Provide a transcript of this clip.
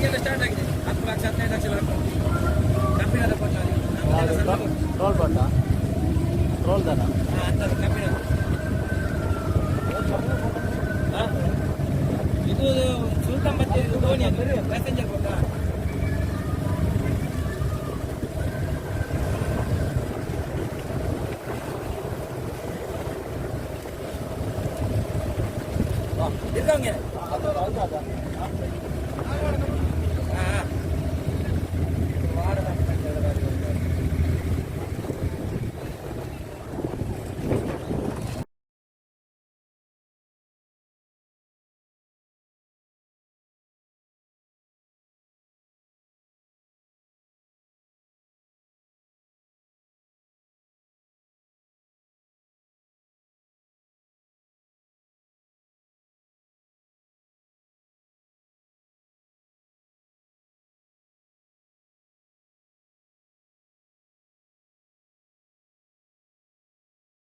ಎಲ್ಲ ಸ್ಟಾರ್ಟ್ ಆಗಿದೆ. 10 ಲಕ್ಷ, 15 ಲಕ್ಷ ಎಲ್ಲ ಆಗ್ತದೆ. ಕಬ್ಬಿಣದ ಬೋಟ್ ಅದು. ನಮ್ಮದೆಲ್ಲ ಸಣ್ಣ ಬೋಟ್. ಟ್ರೋಲ್ ಬೋಟಾ? ಟ್ರೋಲ್ ದನ? ಹಾ, ಅಂತದ್ದು ಕಬ್ಬಿಣದ. ಹಾ? ಇದು ಸುಲ್ತಾನ್ ಬತ್ತೇರಿ ದೋಣಿ, ಅದು ಪ್ಯಾಸೆಂಜರ್ ಬೋಟಾ. இருக்காங்க.